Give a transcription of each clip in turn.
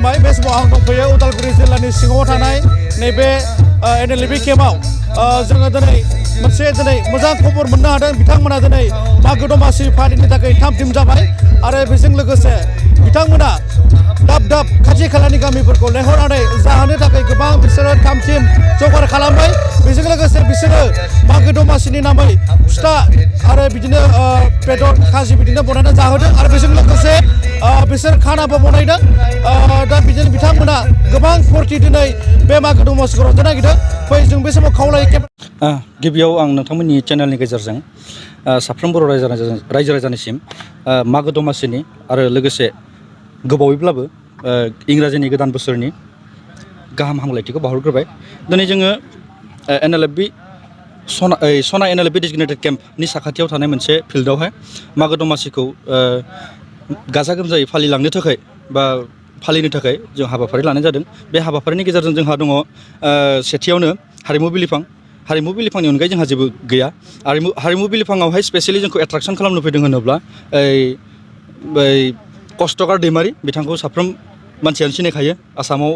खुलुमबाय बे समाव आं दंफैयो उदालगुरि जिल्लानि सिङाव थानाय नैबे Nlfb केम्पआव जोङो दिनै मोजां खबर मोननो हादों बिथांमोना दिनै मागो दमासि फालिनो थाखाय थाम-थिम जाबाय आरो बेजों लोगोसे बिथांमोना दाब खाथि खालानि गामिफोरखौ लेंहरनानै जाहोनो थाखाय गोबां बिसोरो थाम-थिम जगार खालामबाय बेजों लोगोसे बिसोरो मागो दमासिनि नामै फिथा आरो बिदिनो बेदर खाजि बिदिनो बनायना जाहोदों आरो बेजों लोगोसे बिसोर खानाबो बनायदों दा बिदिनो बिथांमोना गोबां फुरथि दिनै बे मागो दमासिखौ रंजानो नागिरदों फै जों बे समाव खावलायो गिबियाव आं नोंथांमोननि चेनेलनि गेजेरजों साफ्रोम बर' रायजो राजानिसिम मागो दमासिनि आरो लोगोसे गोबावैब्लाबो इंराजिनि गोदान बोसोरनि गाहाम हामलायथिखौ बावहरग्रोबाय दिनै जोङो Nlfb सना Nlfb डेजिगनेटेड केम्पनि साखाथियाव थानाय मोनसे फिल्डआवहाय मागो दमासिखौ गाजा गोमजायै फालिलांनो थाखाय बा फालिनो थाखाय जों हाबाफारि लानाय जादों बे हाबाफारिनि गेजेरजों जोंहा दङ सेथियावनो हारिमु बिलिफांनि अनगायै जोंहा जेबो गैया हारिमु बिलिफाङावहाय स्पेसियेलि जोंखौ एट्राक्सन खालामनो फैदों होनोब्ला कष्टकार दैमारि बिथांखौ साफ्रोम मानसियानो सिनायखायो आसामाव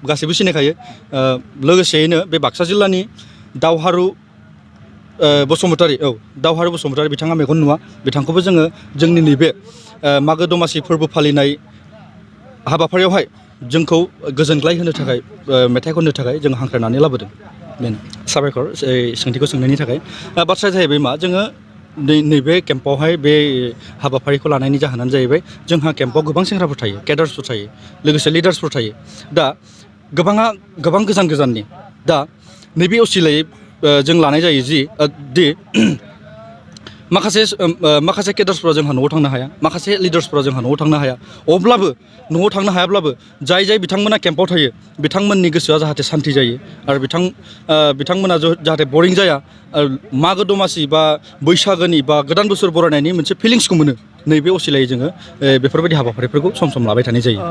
गासैबो सिनायखायो लोगोसेयैनो बे बाक्सा जिल्लानि दावहारु बसुमतारी बिथाङा मेगन नुवा बिथांखौबो जोङो जोंनि नैबे मागो दमासि फोरबो फालिनाय हाबाफारियावहाय जोंखौ गोजोनग्लाय होनो थाखाय मेथाइ खननो थाखाय जों हांख्रायनानै लाबोदों बेनो साबायखर सोंथिखौ सोंनायनि थाखाय बाथ्राया जाहैबाय मा जोङो नैबे केम्पआवहाय बे हाबाफारिखौ लानायनि जाहोनानो जाहैबाय जोंहा केम्पआव गोबां सेंग्राफोर थायो केडार्सफोर थायो लोगोसे लिडार्सफोर थायो दा गोबां गोजाननि दा नैबे असिलायै जों लानाय जायो दि माखासे केडार्सफोरा जोंहा न'आव थांनो हाया माखासे लिडार्सफोरा जोंहा न'आव थांनो हाया अब्लाबो न'आव थांनो हायाब्लाबो जाय बिथांमोना केम्पआव थायो बिथांमोननि गोसोआ जाहाथे सान्थि जायो आरो बिथांमोना जाहाथे बरिं जाया मागो दमासि बा बैसागोनि बा गोदान बोसोर बरायनायनि मोनसे फिलिंसखौ मोनो नैबे असिलायै जोङो बेफोरबायदि हाबाफारिफोरखौ सम लाबाय थानाय जायो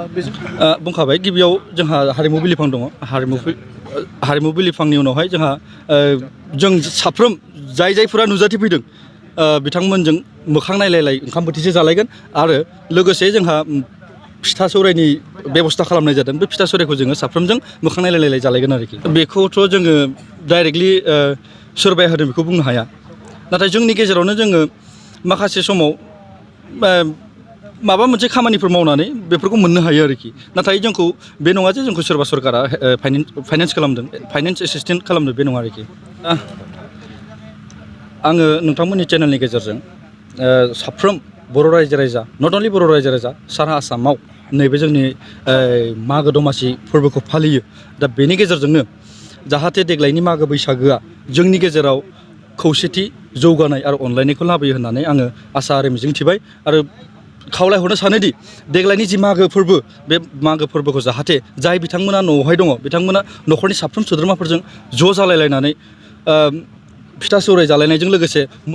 बुंखाबाय गिबियाव जोंहा हारिमु बिलिफां दङ हारिमु बिलिफांनि उनावहाय जोंहा जों साफ्रोम जायफोरा नुजाथि फैदों बिथांमोनजों मोखां नायलाय ओंखाम बोथिसे जालायगोन आरो लोगोसे जोंहा फिथा सौरायनि बेबस्था खालामनाय जादों बे फिथा सौरायखौ जोङो साफ्रोमजों मोखां नायलाय जालायगोन आरोखि बेखौथ' जोङो डाइरेक्टलि सोरबाया होदों बेखौ बुंनो हाया नाथाय जोंनि गेजेरावनो जोङो माखासे समाव माबा मोनसे खामानिफोर मावनानै बेफोरखौ मोननो हायो आरोखि नाथाय जोंखौ बे नङा जे जोंखौ सोरबा सरकारा फाइनेन्स एसिस्टेन्ट खालामदों बे नङा आरोखि आङो नोंथांमोननि चेनेलनि गेजेरजों साफ्रोम बर' रायजो राजा नट अनलि बर' रायजो राजा सारा आसामाव नैबे जोंनि मागो दमासि फोरबोखौ फालियो दा बेनि गेजेरजोंनो जाहाथे देग्लायनि मागो बैसागोआ जोंनि गेजेराव खौसेथि जौगानाय आरो अनलायनायखौ लाबोयो होननानै आङो आसा आरो मिजिंथिबाय आरो खावलायहरनो सानोदि देग्लायनि जि मागो फोरबो बे मागो फोरबोखौ जाहाथे जाय बिथांमोना न'आवहाय दङ बिथांमोना न'खरनि साफ्रोम सोद्रोमाफोरजों ज' जालायलायनानै फिथा सौराय जालायनायजों लोगोसे